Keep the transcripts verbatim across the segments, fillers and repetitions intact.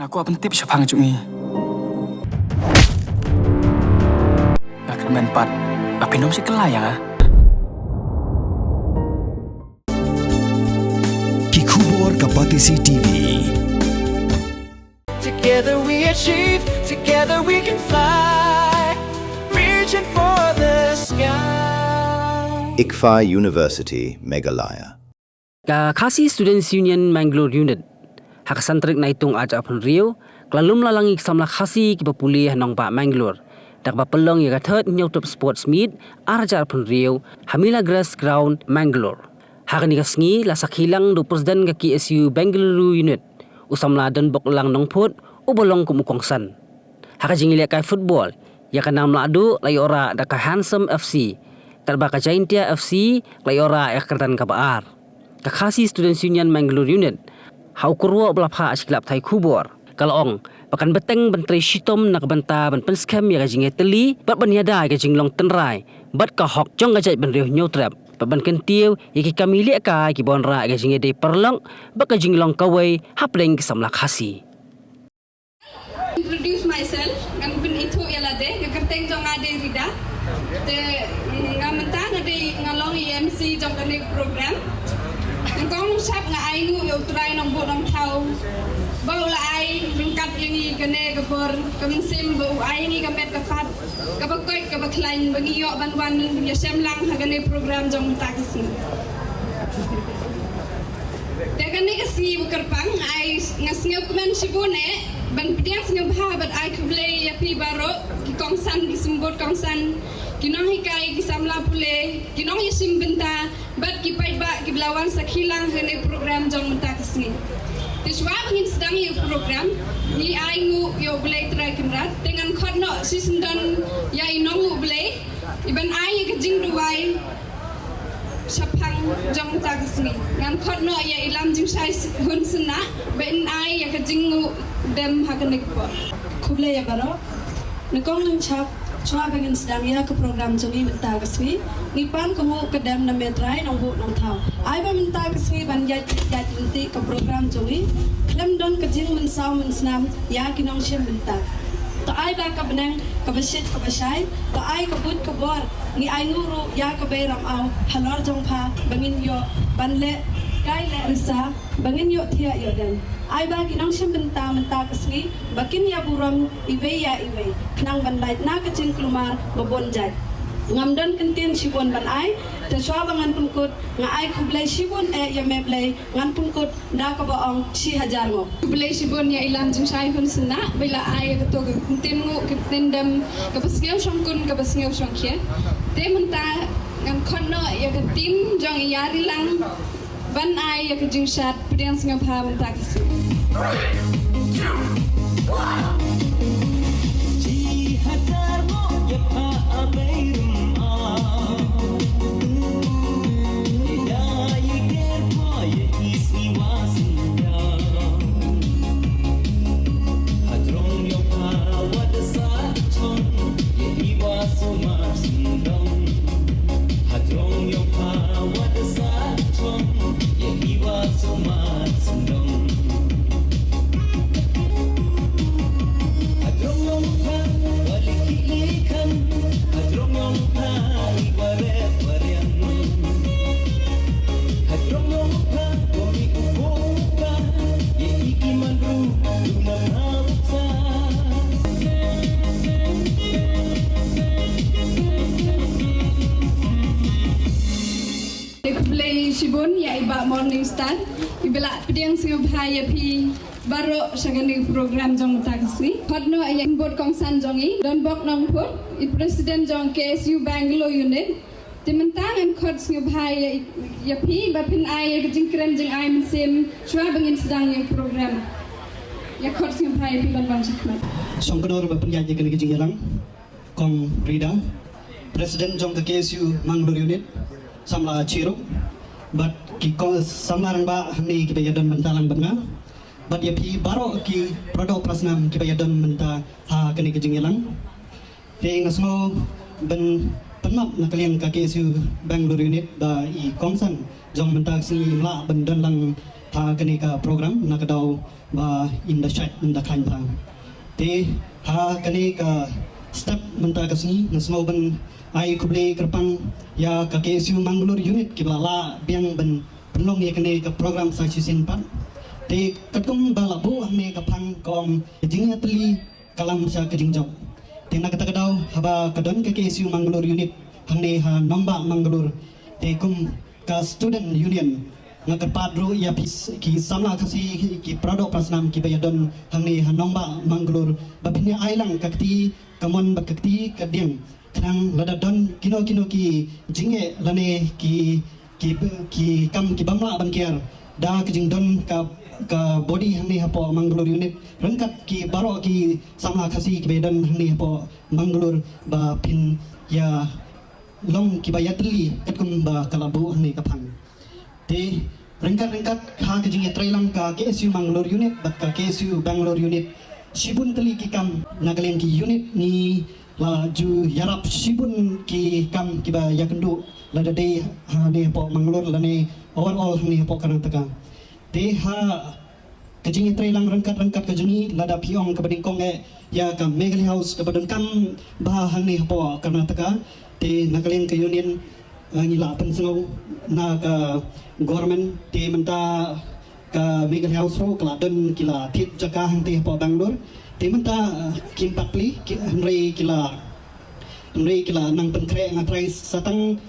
Nga kwah pyntip shaphang jong ngi. Nga kyrmen pat ba phin ym shim kylla ïa nga. Ki khubor ka Batesi T V. Together we achieve, together we can fly, reaching for the sky. ICFAI University, Meghalaya. Ka Khasi Students Union Mangalore Unit, ha ka san tarik Naitung arhajar arphew hynriew, ka la lum la lang ïa ki samla Khasi kiba pule ha nongbah Mangalore da kaba pynlong ïa ka Third Hynñiewtrep Sports Meet arhajar arphew hynriew ha Mila Grass Ground, Mangalore. Ha kane ka sngi la sakhi lang da u President ka K S U Bengaluru Unit, u samla Donboklang Nongphut, uba long kum u kongsan. Ha ka jingïalehkai football, ïa ka Namlahduh la ïoh rah da ka Handsome F C, katba ka Jaintia F C la ïoh rah ïa ka kyrdan kaba ar. Ka Khasi Students Union Mangalore Unit, ha u kyrwoh ba la phah sha ki lad pathai khubor, ka la ong ba kan bteng ban trei shitom na ka bynta ban pynskhem ïa ka jingïatylli bad ban ïada ïa ka jinglong tynrai bad ka hok jong ka jaitbynriew Hynñiewtrep, bad ban kyntiew ïa ki kam ïalehkai kiba wanrah ïa ka jingïadei paralok bad ka jinglong kawei hapdeng ki samla Khasi. Introduce myself, ngan pynithuh ïa lade, ka kyrteng jong nga dei Rida. Te, mm, nga mynta nga dei, nga long i M C jong kane ka program. Nyngkong nyngshap nga ainguh ïa U Trai Nongbuh Nongthaw ba u la ai ryngkat ïa ngi kane ka bor ka mynsiem, ba u ai ïa ngi ka met ka phad kaba koit kaba khlaiñ ba ngi ïoh ban wan ïashem lang ha kane ka program jong mynta ka sngi. Te kane ka sngi ba kyrpang, ai, nga sngewkmen shibun eh ban pdiang sngewbha bad ai khublei ïa phi baroh ki kongsan, ki symbud kongsan, ki nonghikai, ki samla pule, ki nongïashim bynta bad ki paidbah kiba la wan sakhi lang ha kane ka program jong mynta ka sngi. Te shuwa ba ngin sdang ïa ka program, ngi ainguh ïa U Blei Trai Kynrad. Te ngan khot noh shisyndon ïa i nong U Blei, i ban ai ïa ka jingduwai shaphang jong mynta ka sngi. Ngan khot noh ïa i Lam Jingshai Hun Synnah ba in ai ïa ka jingnguh dem ha kane ka por. Khublei ïa baroh. Nyngkong nyngshap, shuwa ba ngin sdang ïa ka program jong ngi mynta ka sngi, ngi pan ka nguh ka dem na me Trai Nongbuh Nongthaw. Ai ba mynta ka sngi ban ïaid ïaid lynti ka program jong ngi, khlem don ka jingmynsaw mynsnam ïa ki nongshim bynta. To ai ba ka bneng kaba shit kaba shai, to ai ka buit ka bor, ngi ainguh ruh ïa ka bei rymaw halor jong pha ba ngin ïoh ban leh kai leh risa, ba ngin ïoh thiah ïoh dem. Ai ba ki nongshim bynta mynta ka sngi ba kin ïa burom iwei ïa iwei, khnang ban lait na ka jingkulmar ba bun jait. Ngam don kyntien shibun ban ai, te shuwa ba ngan pynkut, nga ai khublei shibun eh ïa me Blei, ngan pynkut da kaba ong shi hajar nguh. Khublei shibun ïa i Lam Jingshai Hun Synnah ba i la ai ïa kato ka ktien nguh, ka ktien dem, kaba sngew shongkun, kaba sngew shongkhia. Te mynta ngan khot noh ïa ka team jong i Ïari Lang ban ai ïa ka jingshad pdiang sngewbha mynta ka sngi. Three, two, one. Khublei shibun ïa i Bah Morning Star, i ba la pdiang sngewbha ïa phi baroh sha kane ka program jong mynta ka sngi. Khot noh ïa i symbud kongsan jong i, Donbok Nongphut, i president jong K S U Bangalore Unit. Te mynta ngan khot sngewbha ïa, ïa phi ba phin ai ïa ka jingkren jingai mynsiem shuwa ba ngin sdang ïa ka program. Ïa khot sngewbha ïa phi ban wan shakhmat. Shongknor ba pynïaid ïa kane ka jingïalang, Kong Rida, president jong ka K S U Mangalore Unit, samla Chiru, bad ki kong samla rangbah hangne kiba ïadon bynta lang bad nga, bad ïa phi baroh ki para doh para snam kiba ïadon bynta ha kane ka jingïalang. Te nga sngew ban pynmap na ka liang ka K S U Bangalore Unit ba i kongsan jong mynta ka sngi im lah ban don lang ha kane ka program na ka daw ba im da shait im da khlaiñ bha. Te ha kane ka step mynta ka sngi nga sngew ban ai khublei kyrpang ïa ka K S U Mangalore Unit kiba la lah biang ban pynlong ïa kane ka program sa shisien pat. Te katkum ba la buh hangne ka phang ka ong ka jingïatylli ka lam sha ka jingjop. Te na kata ka daw haba ka don ka K S U Mangalore Unit hangne ha nongbah Mangalore, te kum ka student union nga kyrpad ruh ïa phi ki samla Khasi, ki paradoh parasnam kiba ïadon hangne ha nongbah Mangalore ba phin ïa ai lang ka kti kamon bad ka kti kadiang. Khnang lada don kino kino ki jingeh lane ki ki ki kam ki bym lah ban kiar da ka jingdon ka ka body hangne hapoh Mangalore Unit ryngkat ki baroh ki samla Khasi kiba ïadon hangne hapoh Mangalore ba phin ïa long kiba ïatylli katkum ba ka la buh hangne ka phang. Te ryngkat ryngkat ha ka jingïatreilang ka K S U Mangalore Unit bad ka K S U Bangalore Unit, shibun tylli ki kam na ka liang ki unit ngi la ju ïarap shibun ki kam kiba ïakynduh lada dei hangne hapoh Mangalore lane overall hangne hapoh Karnataka. Te ha ka jingïatreilang ryngkat ryngkat ka jong ngi, lada phi ong kaba nyngkong eh ïa ka Meghalaya House kaba donkam bha hangne hapoh Karnataka, te na ka liang ka union, eh, ngi la pynsngew na ka government, te mynta ka Meghalaya House ruh ka la don, ki la thied jaka hangtei hapoh Bangalore. Te mynta, eh, kim pat plie, ki, hynrei ki la, hynrei ki la nang pynkhreh, nga trai sa tang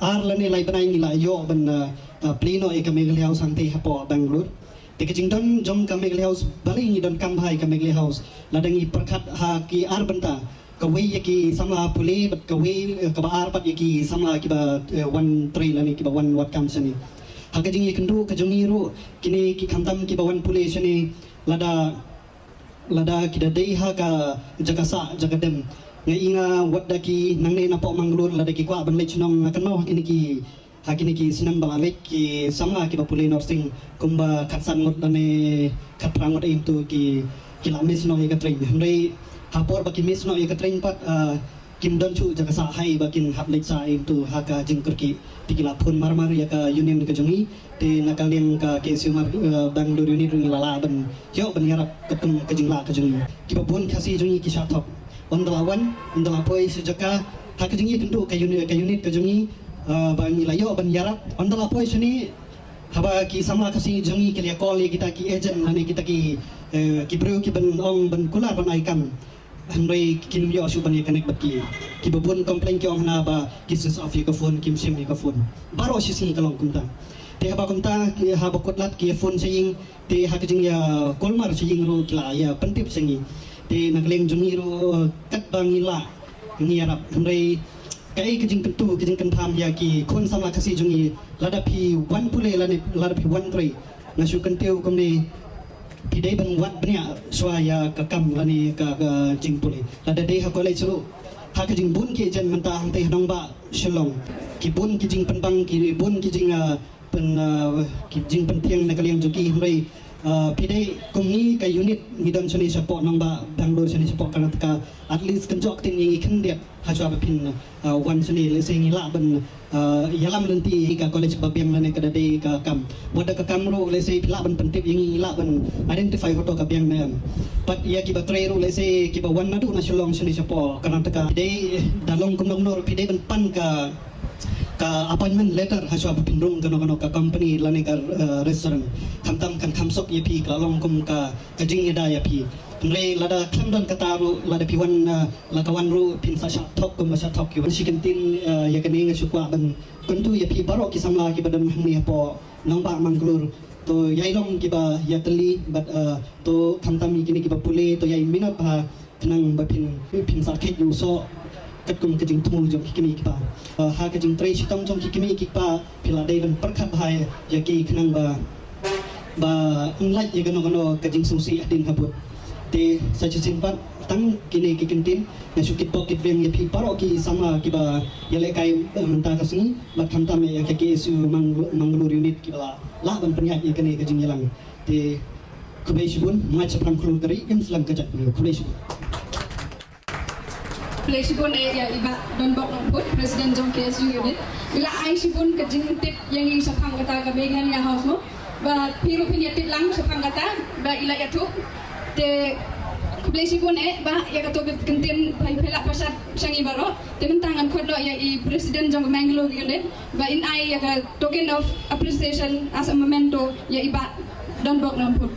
ar lane lai bnai ngi la ïoh ban, eh, eh, plie noh ïa ka Meghalaya House hangtei hapoh Bangalore. Te ka jingdon jong ka Meghalaya House, balei ngi donkam bha ïa ka Meghalaya House? Lada ngi pyrkhat ha ki ar bynta, kawei ïa ki samla pule bad kawei, eh, kaba ar pat ïa ki samla kiba, eh, wan trei lane kiba wan wad kam shane. Ha ka jingïakynduh ka jong ngi ruh, kine ki khamtam kiba wan pule shane, lada, lada ki da dei ha ka jaka sah jaka dem, nga i nga wat da ki nangne napoh Mangalore, lada ki kwah ban leit shnong, nga kynmaw ha kine ki ha kine ki snem ba la leit, ki samla kiba pule nursing kumba khatsan ngut lane khatphra ngut, ïa kito ki, ki la miss noh ïa ka train. Hynrei ha por ba ki miss noh ïa ka train pat, ah, kim don shuh jaka sah, haba kin hap leit sah ïa kito ha ka jingkyrkieh, te ki la phone mar mar ïa ka union ka jong ngi. Te na ka liang ka K S U Mar, ah, Bangalore Unit ruh ngi la lah ban ïoh ban ïarap katkum ka jinglah ka jong ngi. Kiba bun Khasi jong ngi ki shah thok. Ynda la wan, ynda la poi sha jaka, ha ka jingïakynduh ka unit, ka unit ka jong ngi, ah, ba ngi la ïoh ban ïarap. Ynda la poi shane, haba ki samla Khasi jong ngi ki la call ïa kita ki agent lane kita ki, eh, ki briew kiban ong ban kular ban ai kam, hynrei kim ïoh shuh ban ïa connect bad ki. Kiba bun complain ki ong hana ba ki switch off ïa ka phone, kim shim ïa ka phone. Baroh shi sngi ka long kumta. Te haba kumta, ki, haba kut lad ki phone sha ïing, te ha ka jingïakolmar sha ïing ruh ki la ïa pyntip sha ngi. Te na ka liang jong ngi ruh, eh, katba ngi lah ngi ïarap, hynrei kaei ka jingkyntu, ka jingkynpham ïa ki khun samla Khasi jong ngi, lada phi wan pule lane lada phi wan trei, nga shu kyntiew kumne, phi dei ban wad bniah shuwa ïa ka kam lane ka, ka jingpule. Lada dei ha college ruh, ha ka jingbun ki agent mynta hangtei ha nongbah Shillong, ki bun ki jingpynbang, ki bun ki jing, ah, pyn, ah, ki jingpynthiang na ka liang jong ki, hynrei, ah, phi dei kum ngi ka unit ngi don shane shapoh nongbah Bangalore, shane shapoh Karnataka, at least kynjoh ktien ïa ngi khyndiat ha shuwa ba phin, ah, wan shane, lehse ngi lah ban, ah, ïalam lynti ïa ka college ba biang lane ka da dei ka kam. Wat da ka kam ruh lehse phi lah ban pyntip ïa ngi, ngi lah ban identify hato ka biang ne em. Pat ïa kiba trei ruh lehse kiba wan naduh na Shillong shane shapoh Karnataka, phi dei da long kumno kumno ruh phi dei ban pan ka ka appointment letter ha shuwa ba phin rung kano kano ka company lane ka, eh, restaurant. Khamtam kan kham suk ïa phi, ka la long kum ka, ka jingïada ïa phi. Hynrei lada khlem don kata ruh, lada phi wan, eh, la ka wan ruh phin sa shah thok kumba shah thok ki wan shi kyntien, eh, ïa kane nga shu kwah ban kyntu ïa phi baroh ki samla kiba don hangne hapoh nongbah Mangalore. To ïai long kiba ïatylli bad, eh, to khamtam ïa kine kiba pule, to ïai minot bha khnang ba phin, phin sa khie ïa u soh katkum ka jingthmu jong ki kmie ki kpa. Ah, ha ka jingtrei shitom jong ki kmie ki kpa, phi la dei ban pyrkhat bha ïa ki khnang ba, ba ym lait ïa kano kano ka jingsngewsih hadien habud. Te sa shisien pat tang kine ki kyntien, nga shu kitbok kitbeiñ ïa phi baroh ki samla kiba ïalehkai, eh, mynta ka sngi, bad khamtam ïa ka K S U Mang-, Mangalore Unit kiba la lah ban pynïaid ïa kane ka jingïalang. Te khublei shibun, mait shaphrang khlur ka ri, im slem ka jaitbynriew. Khublei shibun. Khublei shibun eh ïa i Bah Donbok Nongput, President jong K S U Unit. I la ai shibun ka jingtip ïa ngi shaphang kata ka Meghalaya House mo. Ba phi ruh phin ïa tip lang shaphang kata ba i la ïathuh. Te khublei shibun eh ba ïa kato ka kyntien ba phi la pynshad sha ngi baroh. Te mynta ngan khot noh ïa i president jong ka Mangalore unit ba in ai ïa ka token of appreciation as a memento ïa i Bah Donbok Nongput.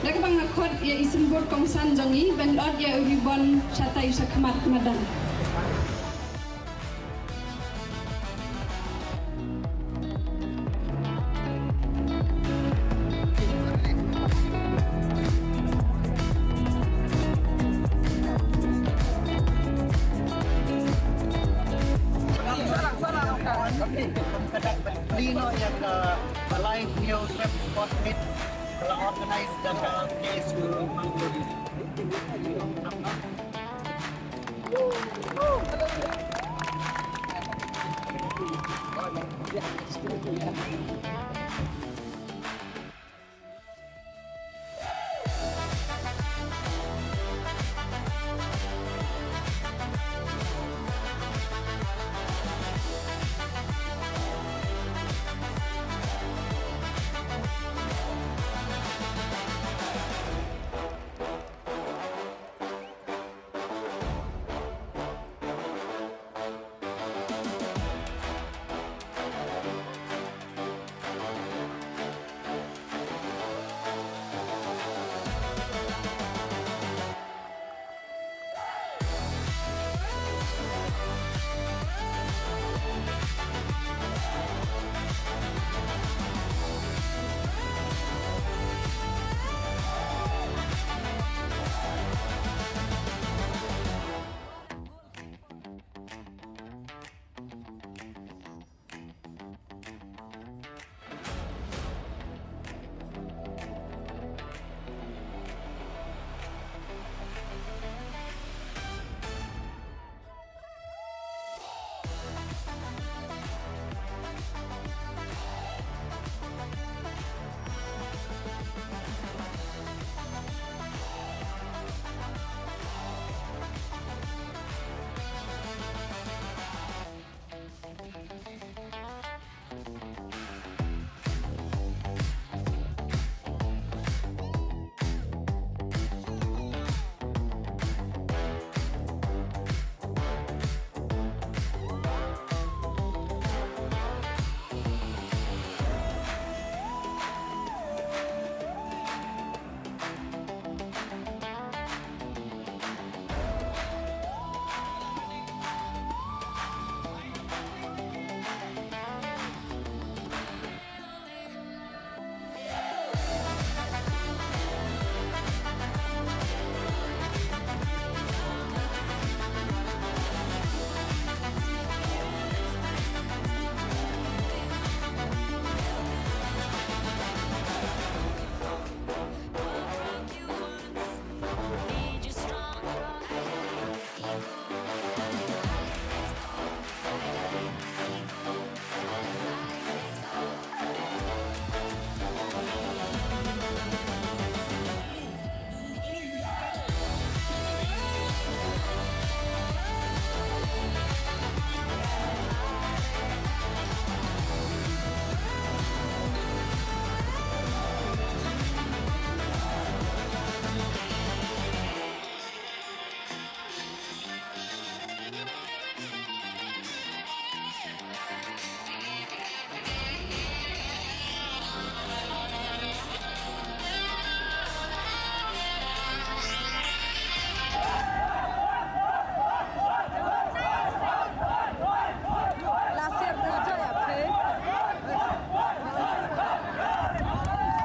Da kaba nga khot ïa i symbud kongsan jong ngi ban ot ïa u ribbon shatai sha khmat madan. Lino ïa ka Balai Hynñiewtrep Sport Meet ka la organize da ka K S U Mangalore.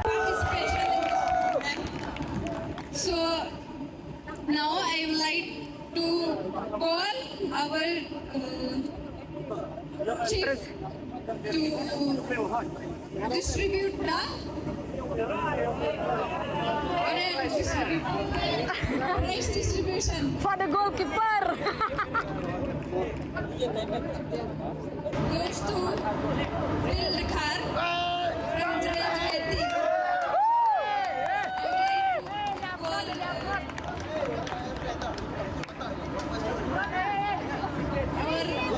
Participation in this event. So, now I would like to call our, uh, chief to distribute the Prize distribution. For the goalkeeper. Goes to Bill Rakhar from Jrejleti.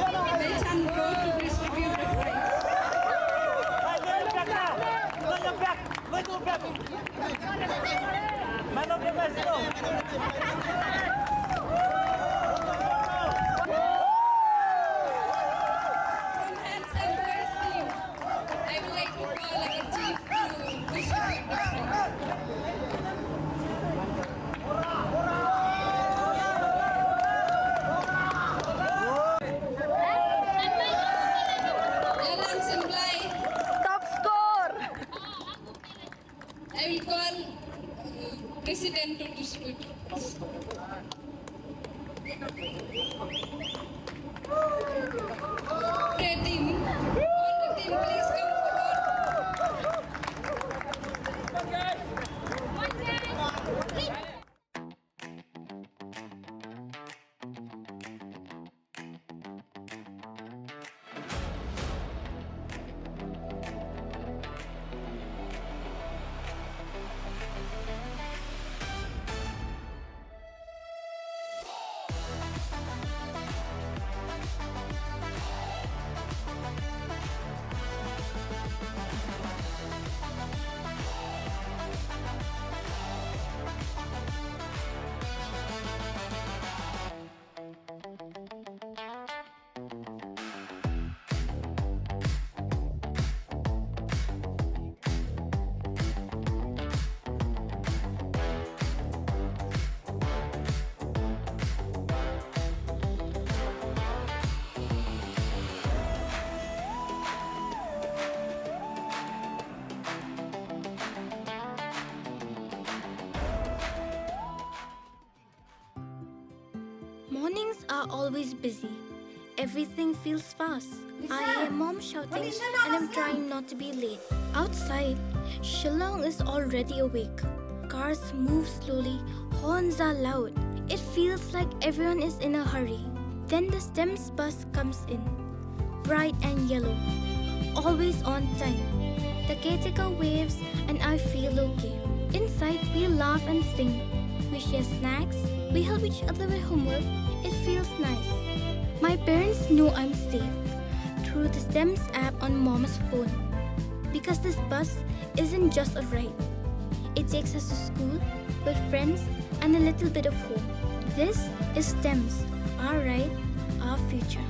Our Bechan go to distribute the prize. Man of the match, no. From Handsome Boys team, I would like to call our chief to distribute the prize. Alam Semblai. Top score. I will call, uh, President to distribute. Team, all the team, please come forward. Mornings are always busy. Everything feels fast. I hear mom shouting and I'm trying not to be late. Outside, Shillong is already awake. Cars move slowly, horns are loud. It feels like everyone is in a hurry. Then the STEMS bus comes in. Bright and yellow, always on time. The caretaker waves and I feel okay. Inside, we laugh and sing. We share snacks. We help each other with homework. It feels nice. My parents know I'm safe through the STEMS app on mom's phone. Because this bus isn't just a ride. It takes us to school, with friends, and a little bit of home. This is STEMS, our ride, our future.